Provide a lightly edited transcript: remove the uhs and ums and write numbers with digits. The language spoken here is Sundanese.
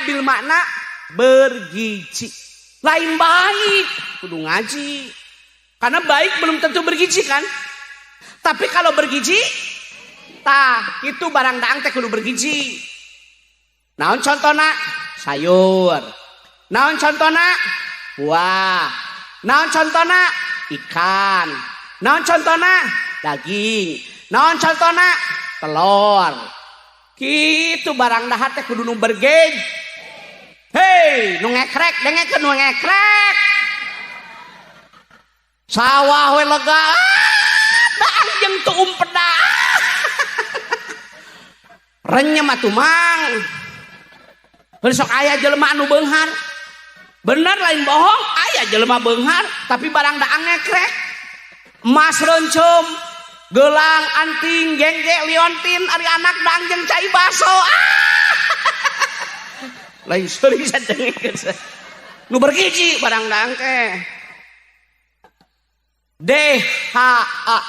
bil makna bergizi. Lain baik, kudu ngaji. Karena baik belum tentu bergizi kan? Tapi kalau bergizi, tah itu barang daang teh kudu bergizi. Naon contona? Sayur. Naon contona? Buah. Naon contona? Ikan. Naon contona? Daging. Naon contona? Telur. Kitu barang dahar teh kudu nu bergizi. Hei, nu ngekrek, dengekeun nu ngekrek. Sawah we lega. Daang jeung tuum peda. Renyem atuh mang. Sok aya jelema anu beunghar. Bener lain bohong, aya jelema beunghar tapi barang daang ngekrek. Emas rencem, gelang, anting, gengge, liontin, ari anak daang jeung cai baso. Lain seuri sadengekeun. Nu bergizi barang daang teh. DHA.